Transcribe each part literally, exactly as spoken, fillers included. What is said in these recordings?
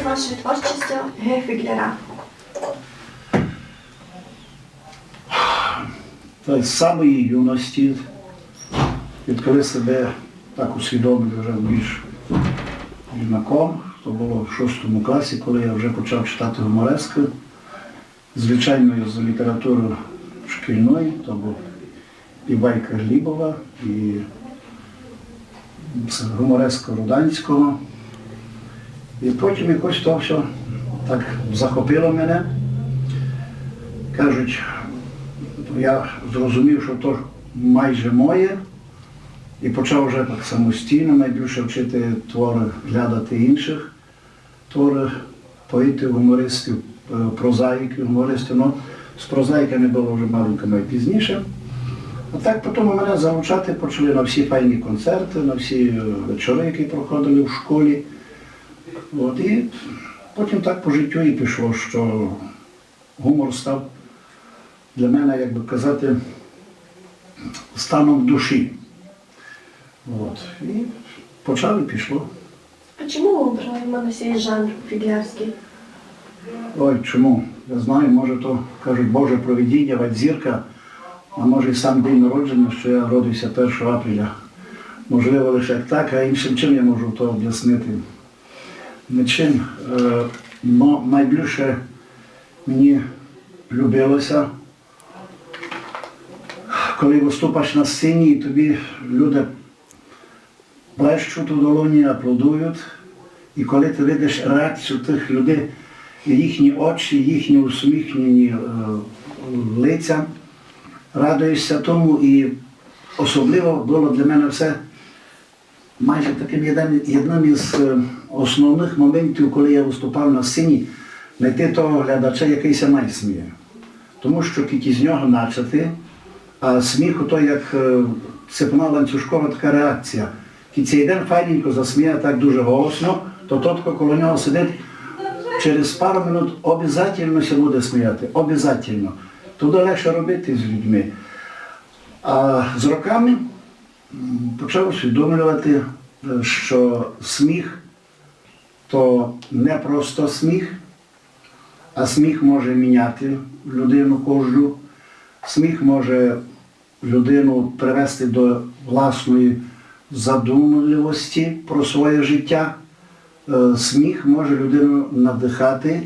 вашою творчістю Г. Фіґляра? Та з самої юності, відколи себе так усвідомив вже більш юнаком, то було в шостому класі, коли я вже почав читати гумореску. Звичайно, з літератури шкільної, то був і байка Глібова, і гумореска Руданського. І потім якось то все так захопило мене. Кажуть, я зрозумів, що то майже моє, і почав вже так самостійно найбільше вчити твори, глядати інших творы поетів, гумористів, е, прозаїків, гумористів. Ну, з прозаїками было вже маленько май пізніше. А так потім мене залучати почали на всі файні концерты, на всі, е, вечоры, які проходили в школі. От, і потім так по життю і пішло, що гумор став для мене, як бы казати, станом душі. От. І почав і пішло. А чому ви обрали іменно сей жанр фіґлярськый? Ой, чому? Я знаю, може, то, кажуть, Боже провидіння, вадь зірка, а може, і сам день народження, що я родився першого апреля. Можливо, лише так, а іншим чим я можу то об'яснити? Нічим. Е, но, найбільше мені любилося, коли выступаш на сцені, і тобі люди плещуть у долоні, аплодують, і коли ти видиш реакцію тих людей, їхні очі, їхні усміхнені, е, лиця, радуєшся тому, і особливо было для мене все майже таким єден-, єдним із, е, основних моментів, коли я выступав на сцені, найти того глядача, якый ся май сміє. Тому що кідь із нього начати, а сміх то як, е, цепна ланцюжкова така реакція. Кідь ся єден файненько засміє так дуже голосно, то тот, хто коло нього сидить, через пару минут обязательно ся буде сміяти. Обязательно. Туды легше робити з людьми. А з роками, м, почав усвідомлювати, е, що сміх то не просто сміх, а сміх може міняти людину кожну. Сміх може людину привести до власної задумливості про своє життя. Е, сміх може людину надихати,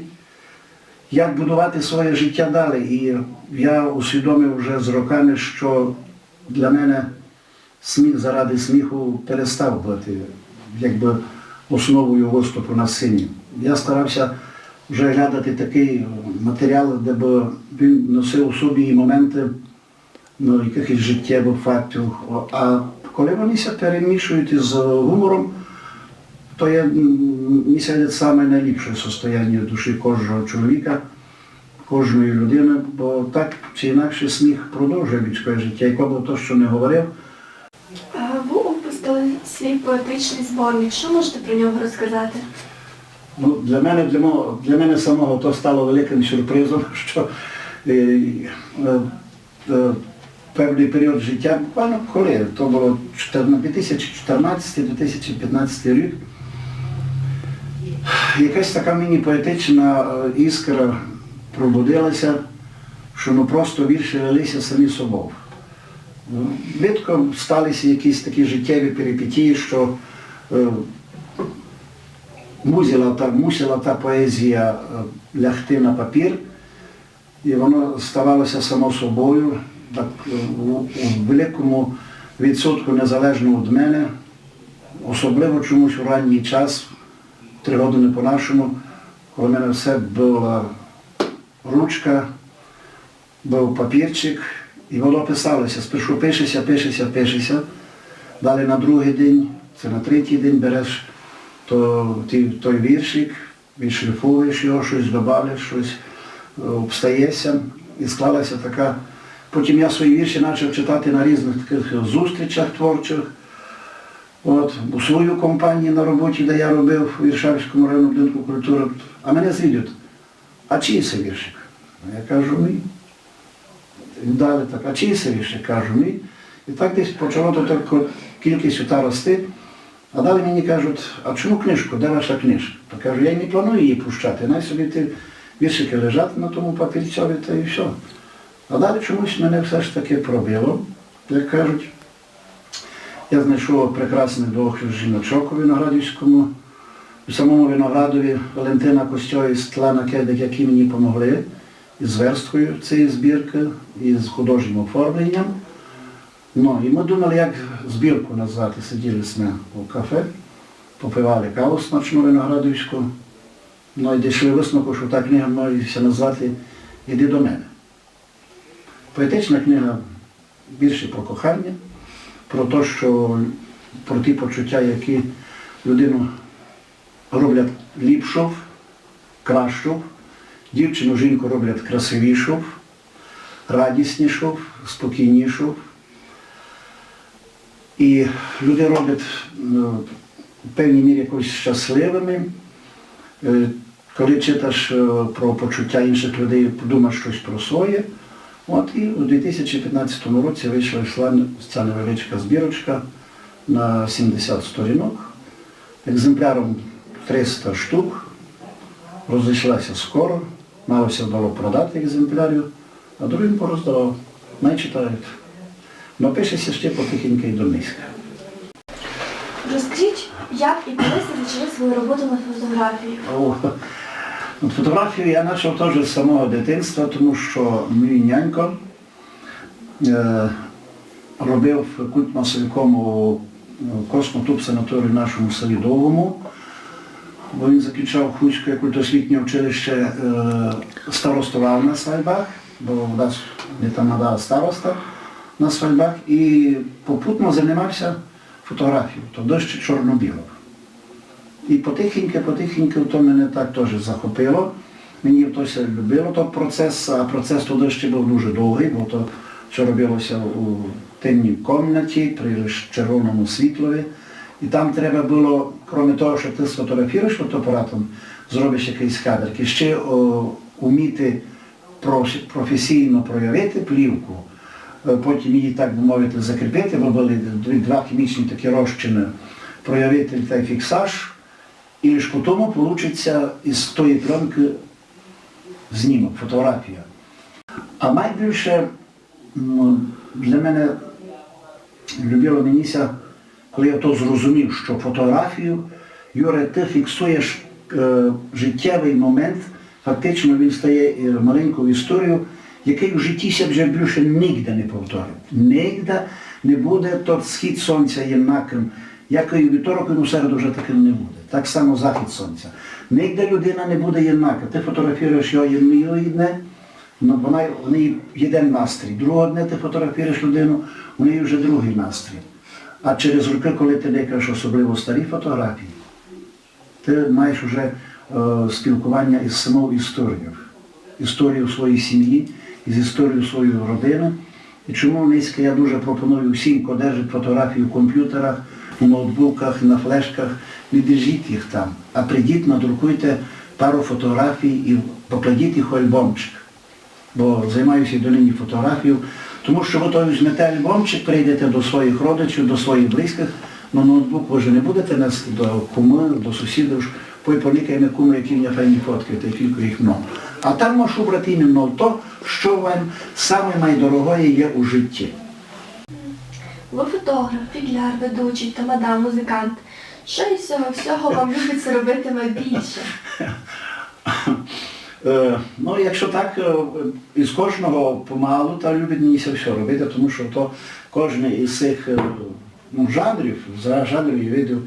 як будувати своє життя далі. І я усвідомив вже з роками, що для мене сміх заради сміху перестав бути, якби, основою выступу на сцені. Я старався вже глядати такий матеріал, де бы він носив у собі і моменти, ну, якихось життєвих фактів. О, а коли вони ся перемішують із гумором, то є, м, мені ся видить, саме найліпше состояння душі кожного чоловіка, кожної людини, бо так чи інакше сміх продовжує людське життя. І коли то, що не говорив, А ви випустили свій поетичний зборник. Що можете про нього розказати? Ну, для мене, для мого, для мене самого то стало великим сюрпризом, що, е, е, е, певний період життя, буквально коли, то було чотирнадцять, дві тисячі чотирнадцятий, дві тисячі п'ятнадцятий рік, якась така мені поетична, е, іскра пробудилася, що, ну, просто вірші лилися самі собою. Видко сталися якісь такі життєві перипетії, що, е, мусила та, мусила та поезія, е, лягти на папір, і воно ставалося само собою, так, е, у, у великому відсотку незалежно від мене, особливо чомусь у ранній час, три години по нашому, коли в мене все була ручка, быв папірчик, і воно писалося. Спершу пишеся, пишеся, пишеся. Далі на другий день, це на третій день береш то, ті, той віршик, відшліфовуєш його, щось добавляєш, щось, е, обстаєся. І склалася така. Потім я свої вірші почав читати на різних таких зустрічах творчих. От, у свою компанію на роботі, де я робив у Іршавському районному будинку культури, а мене звідують: «А чий це віршик?» А я кажу: «Мій». І далі так: «А чий це віршик?» Кажу: «Мій». І так десь почало то так кількість ота рости. А далі мені кажуть: «А чому книжку? Де ваша книжка?» То кажу: «Я й не планую її пущати, най собі ті віршики лежать на тому папірцьові, та і всьо». А далі чомусь мене все ж таки пробило, як кажуть. Я знайшов прекрасних двох жіночок у Виноградівському, у самому Виноградові, Валентина Костьо і Світлана Кедик, які мені помогли із версткою цієї збірки, і з художнім оформленням. Ну, і ми думали, як збірку назвати. Сиділи сьме у кафе, попивали каву смачну виноградівську. Ну, і дійшли висновку, що та книга має ся назвати «Іди до мене». Поетична книга більше про кохання, про те, що, про ті почуття, які людину роблять ліпшу, кращу, дівчину, жінку роблять красивішу, радіснішу, спокійнішу. І людей роблять, ну, в певній мірі якось щасливими. Е, коли читаш, е, про почуття інших людей, подумаєш щось про своє. От і у дві тисячі п'ятнадцятому році вийшла, йшла ця невеличка збірочка на сімдесят сторінок, екземпляром триста штук, розійшлася скоро, мало ся вдало продати екземплярів, а другим пороздавав. Най читають. Но пише ся ще потихеньки й до нынька. Розкажіть, як і коли ви почали свою роботу над фотографією? О, над фотографією я почав теж з самого дитинства, тому що мій нянько, е, робив культмасовиком у, е, космотубсанаторію в нашому селі Довгому, бо він закінчав Хуське культосвітнє училище, е, старостував на свадьбах, бо у нас не тамада староста на свадьбах, і попутно займався фотографією, то досить чорно-біло. І потихеньки, потихеньки то мене так теж захопило. Мені то ся любило, тот процес, а процес тоді ще був дуже довгий, бо то все робилося у темній кімнаті, при лиш червоному світлові. І там треба було, крім того, що ти сфотографуєш фотоапаратом, зробиш якийсь кадр, і ще, о, уміти проф-, професійно проявити плівку, е, потім її, так би мовити, закріпити, бо були дві, два хімічні такі розчини, проявити той фіксаж, і лиш по тому получиться із тої пленки знімок, фотографія. А найбільше, м, для мене любило мені ся, коли я то зрозумів, що фотографію, Юре, ти фіксуєш, е, життєвий момент, фактично він стає, е, маленькою історією, який у житті ся вже більше нігде не повторить. Нігде не буде тот схід сонця єднаким, як і у вівторок, і у середу вже таким не буде. Так само захід сонця. Нігде людина не буде єднака. Ти фотографуєш його єдної дне, ну, вона, в неї єден настрій. Другого дня ти фотографуєш людину, у неї вже другий настрій. А через роки, коли ти никаєш особливо старі фотографії, ти маєш уже, е, спілкування із самою історією. Історією своєї сім'ї, із історією своєї родини. І чому нынька я дуже пропоную всім, хто держить фотографії в комп'ютерах, у ноутбуках, на флешках, не держіть їх там, а прийдіть, надрукуйте пару фотографій і покладіть їх у альбомчик. Бо займаюся й донині фотографією, тому що ви то візьмете альбомчик, прийдете до своїх родичів, до своїх близьких, но ноутбук ви вже не будете нести до куми, до сусідів, ож: «Пой, поникай ми, куме, які в мене файні фотки, та й кілько їх много». А там можеш убрати іменно то, що вам саме найдорогоє є у житті. Ви фотограф, фіґляр, ведучий, тамада, музикант. Що із цього всього вам любиться робити найбільше? Е, ну, якщо так, е, із кожного помалу, та любить мені ся все робити, тому що то кожне із цих, е, ну, жанрів, за-, жанрів і видів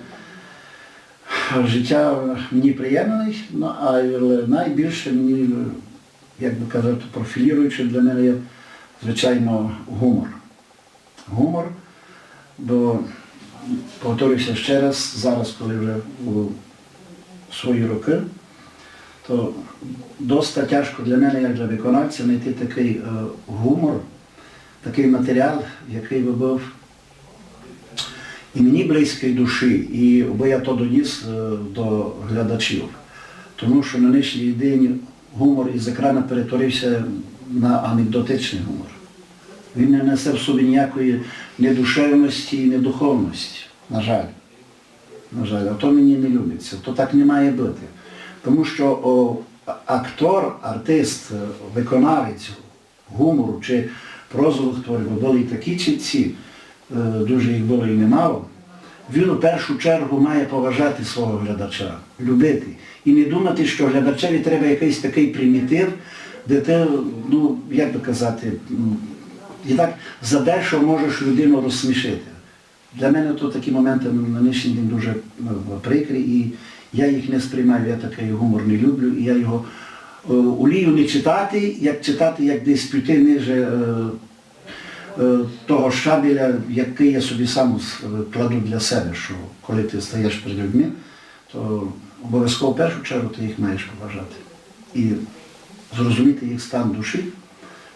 життя мені приємний, ну, але найбільше мені, як би казати, профіліруючи для мене є, звичайно, гумор. Гумор, бо, повторюся ще раз, зараз, коли вже у свої роки, то доста тяжко для мене, як для виконавця, знайти такий, е, гумор, такий матеріал, який би був і мені близький душі, і би я то доніс, е, до глядачів. Тому що на нинішній день гумор із екрана перетворився на анекдотичний гумор. Він не несе в собі ніякої ні душевності, ні духовності, на жаль. На жаль, а то мені не любить ся, то так не має быти. Тому што, о, а-, актор, артист, е, выконавець гумору чи прозовых творів, бо были і такі читці, е, дуже їх было і немало, він у першу чергу має поважати свого глядача, любити. І не думати, што глядачеві треба якыйсь такый примітив, де ты, ну, як бы казати, м, і так задешево можеш людину розсмішити. Для мене то такі моменты на нынішній день дуже, е, прикрі, і я їх не сприймаю, я такый гумор не люблю, і я його, е, волію не читати, як читати, як десь піти ниже, е, е, того щабеля, якый я собі сам с-, кладу для себе, што коли ты стаєш перед людьми, то обовязково в першу чергу ты їх маєш поважати і зрозуміти їх стан душі.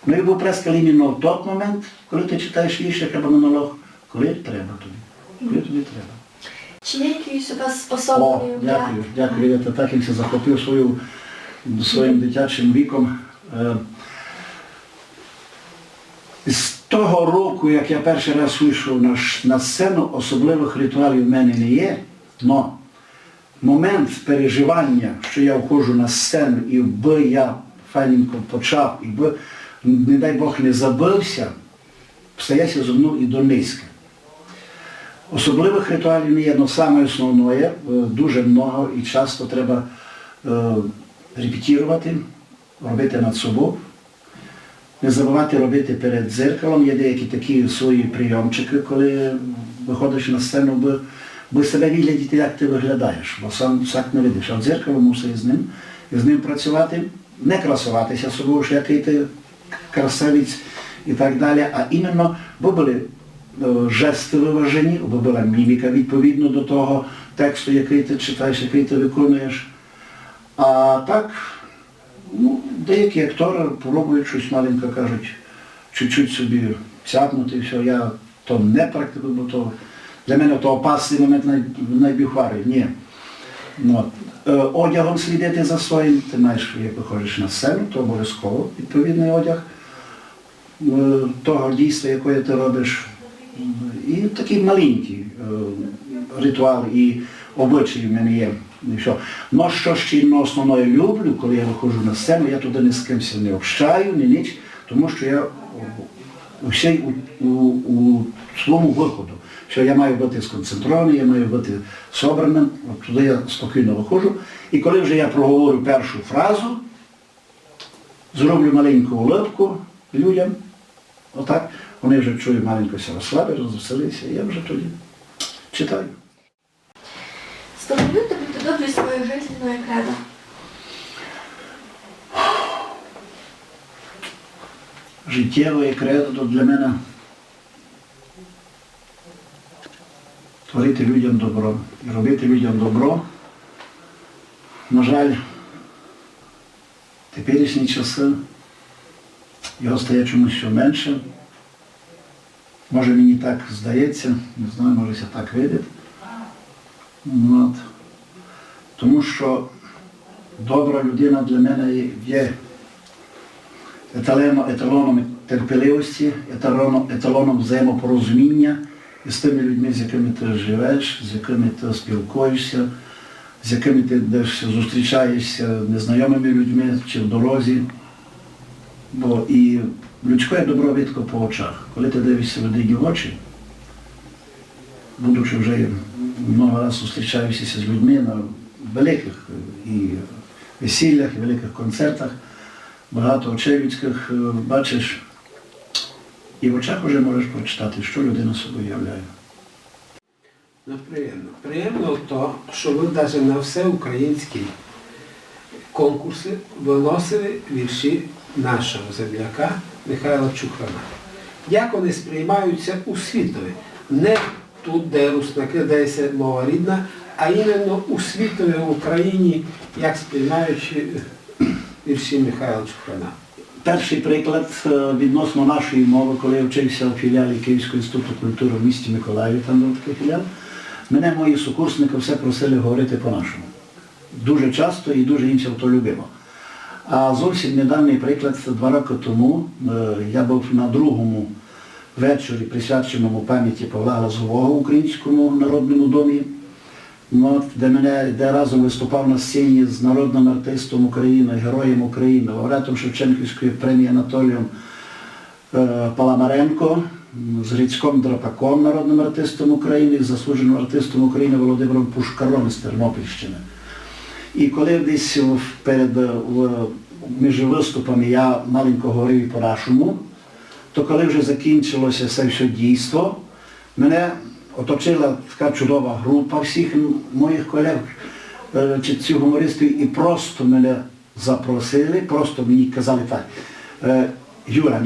Ну і быв прескал іменно в тот момент, коли ты читаєш віршик або монолог, коли треба тобі. Коли тобі треба. Чи є якийсь у вас О, особливий обряд? Дякую, дякую, Ірина, так им ся захопив свою, своїм дитячим віком. Е, з того року, як я першый раз вышов на, ш- на сцену, особливых ритуалів в мене не є, но момент переживаня, што я входжу на сцену і бы я файненько почав, і бы, не дай Бог, не забыв ся, стає ся зо мнов і до нынька. Особливых ритуалів не є, но саме основноє, е, дуже много і часто треба, е, репетировати, робити над собов. Не забывати робити перед дзеркалом. Є деякі такі свої прийомчикы, коли выходиш на сцену, бы, бы себе виглядіти, як ты выглядаєш, бо сам сак не видиш. А в дзеркало мусиш з ним, з ним працювати, не красовати ся собою, што якый ты красавець і так далі, а іменно, бы были, е, жесты выважені, бы была міміка відповідно до того тексту, якый ты читаєш, якый ты выконуєш. А так, ну, деякі акторы пробують штось маленько, кажуть, чуть-чуть собі цяпнути і всьо. Я то не практикую, бо то для мене то опасный момент най, найбухварий. Ні. Ну, от. Е, одягом слідити за своїм, ты маєш, як выходиш на сцену, то обовязково відповідный одяг, е, того дійства, якоє ты робиш. І такі маленькі, е, ритуалы і обычаї в мене є. І всьо. Но што ще, но, основноє люблю, коли я выходжу на сцену, я туды ні з ким ся не общаю, ні ніч, тому што я у, у, всей у, у, у свому выходу. Што я маю быти сконцентрованый, я маю быти собраным, от туды я спокійно выходжу. І коли вже я проговорю першу фразу, зроблю маленьку улыбку людям, отак, они вже чую, маленько ся розслаблять, розвеселять ся, і я вже тоді читаю. Сформулюйте, будьте добрі, своє життєве кредо. Життєве кредо для мене творити людям добро і робити людям добро. На жаль, теперішні часы його стає чомусь всьо менше. Може, мені так здається, не знаю, може, ся так видить. От. Тому што добра людина для мене є еталоном, еталоном терпеливості, еталоном, еталоном взаємопорозуміння із тыми людьми, з якыми ты живеш, з якыми ты спілкуєшся, з якыми ты десь зустрічаєшся, незнайомыми людьми чи в дорозі. Бо і людськоє добро видко по очах. Коли ты дивишся людині в очі, будучи вже много раз зустрічаючися з людьми на великых, е, і весіллях, і великых концертах, багато очей людськых, е, бачиш, і в очах уже можеш прочитати, што людина собою являє. Ну, приємно. Приємно то, што вы даже на всеукраїнські конкурсы выносили вірші нашого земляка Михайла Чухрана. Як они сприймаються у світови? Не тут, де руснакы, де є мова рідна, а іменно у світови, в Україні, як сприймають вірші Михайла Чухрана? Першый приклад, е, відносно нашої мовы, коли я вчився у філіалі Київського інституту культуры в місті Миколаєві, там быв такый філіал, мене мої сокурсникы все просили говорити по-нашому. Дуже часто і дуже їм ся то любило. А зовсім недавній приклад, два рокы тому, е, я быв на другому вечорі, присвяченому памяти Павла Глазового у Українському народному домі. От, де мене, де разом выступав на сцені з народным артистом Україны, Героєм Україны, лауреатом Шевченківської премії Анатолієм е, Паламаренко, м, з Грицьком Драпаком, народным артистом Україны, і заслуженым артистом Україны Володимиром Пушкаром із Тернопільщины. І коли десь в, перед, е, в, між выступами я маленько говорив і по-нашому, то коли вже закінчилося се всьо дійство, мене оточила така чудова група всіх м-, моїх колег, е, чи цих гумористів, і просто мене запросили, просто мені казали так: е, Юра,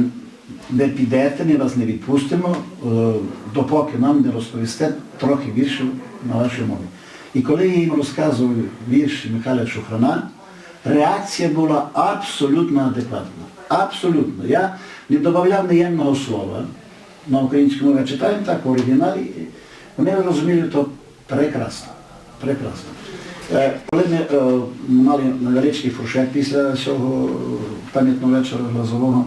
не підете, ми вас не відпустимо, е, допоки нам не розповісте трохи віршів на вашій мові. І коли я їм розказував вірші Михайла Чухрана, реакція була абсолютно адекватна. Абсолютно. Я не добавляв ні єдного слова на українській мові, а читав їм так в оригіналі. Вони розуміли то прекрасно. Прекрасно. Е, коли ми, е, мали невеличкий фуршет після сього памятного вечора Глазового,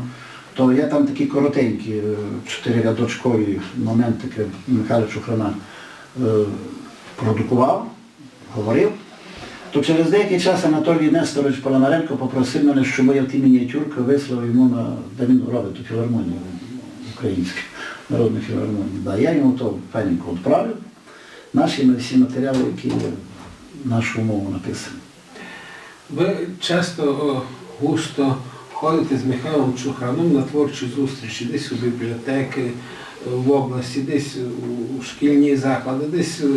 то я там такі коротенькі, е, чотирирядочкові моментики Михайла Чухрана, е, продукував, говорив. То через деякий час Анатолій Несторович Паламаренко попросив мене, щоб я ті мініатюрки вислав йому на, де він робить ту філармонію, українську народну філармонію. Да, я йому то файненько відправив. Наші ма-, всі матеріали, які на нашу мову написані. Ви часто, о, густо ходите з Михайлом Чухраном на творчі зустрічі, десь у бібліотеки, е, в області, десь у, у шкільні заклади, десь, е,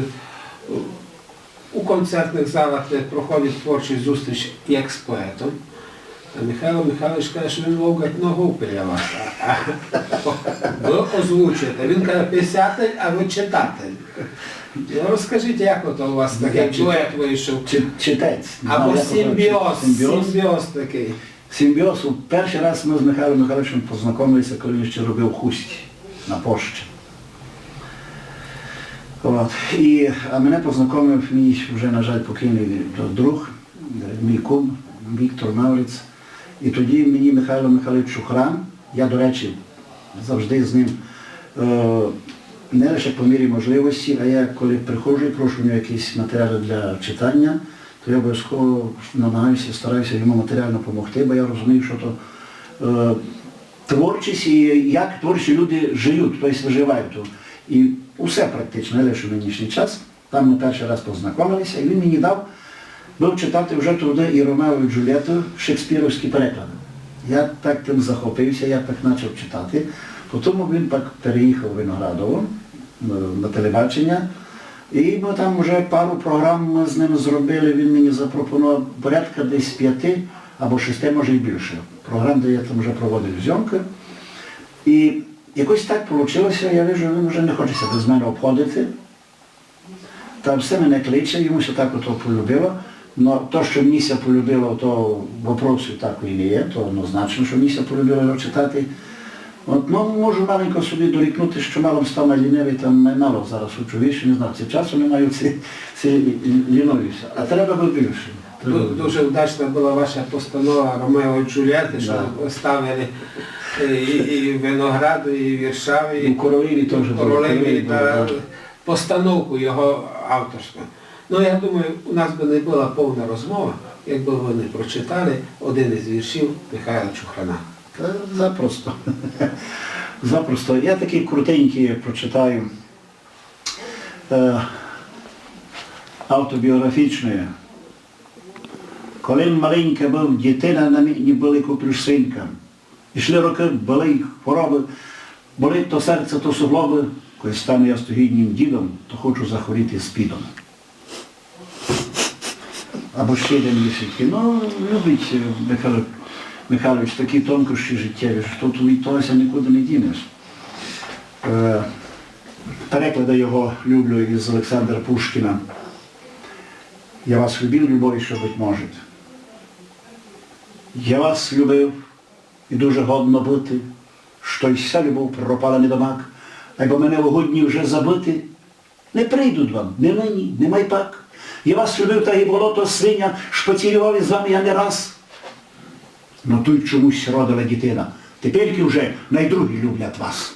у концертних залах, де проходить творча зустріч як з поетом. А Михайло Михайлович каже, що він ловлять ногу біля вас. А, а ви озвучуєте. Він каже, писатель, а ви читатель. Ну, розкажіть, як ото у вас такий дует вийшов? Чи-, читець. Або симбіоз, симбіоз такий. Симбіоз. У перший раз ми з Михайлом Михайловичем познайомилися, коли він ще робив у Хусті на пошті. От. І, а мене познайомив мій вже, на жаль, покійний друг, мій кум Віктор Мавриць. І тоді мені Михайло Михайлович Чухран, я, до речі, завжди з ним, е, не лише по мірі можливості, а я, коли приходжу і прошу в нього якісь матеріали для читання, то я обов'язково намагаюся, стараюся йому матеріально допомогти, бо я розумію, що то, е, творчість і як творчі люди живуть, тобто виживають. І усе практично, не лише в нинішній час. Там ми перший раз познайомилися, і він мені дав, быв читати вже тоді і Ромео і Джульєту, шекспіровські переклади. Я так тим захопився, я так почав читати. Потім він пак переїхав в Виноградово, е, на телебачення. І ми там вже пару програм ми з ним зробили, він мені запропонував порядка десь п'яти або шести, може і більше, програм, де я там вже проводив зйомки. І якось так получилося, я вижу, він вже не хоче ся без мене обходити. Та все мене кличе, йому ся так ото полюбило. Но то, що мені ся полюбило, то вопросу такої не є, то однозначно, що мені ся полюбило його читати. От, ну, можу маленько собі дорікнути, що мало став на лінивий, там май мало зараз учу вірші, не знаю, ци часу не маю, ци, ци лінуюся. А треба бы більше. Треба бы більше. Ду-, дуже вдачна була ваша постанова Ромео і Джульєти, що ви ставили, е, і, і Винограду, і в Іршаві, і у Королеві теж було, Королеві, та да. Постановку його авторську. Ну, я думаю, у нас би не була повна розмова, якби ви не прочитали один із віршів Михайла Чухрана. Та запросто. Запросто. Я такі крутенькі прочитаю. Е, автобіографічні. Коли маленька быв дітина, на мені были купиш свинка. Ішли рокы, были й хворобы, болить то серце, то суглобы. Коли стану я стогіднім дідом, то хочу захворіти спідом. Або ще один віршик. Ну, любить, е, Михайло Михайлович такі тонкощі життєві, што тут від того ся нікуды не дінеш. Е, переклади його люблю із Олександра Пушкіна. Я вас любил, любовь, што быть может. Я вас любив, і дуже годно быти, што й ся любов пропала недомак, айбо мене угодні вже забыти. Не прийдуть вам, не нині, не майпак. Я вас любив, так і болото свиня, шпацірував із вами я не раз. Но туй чомусь родила дітина. Теперь уже най другі люблять вас.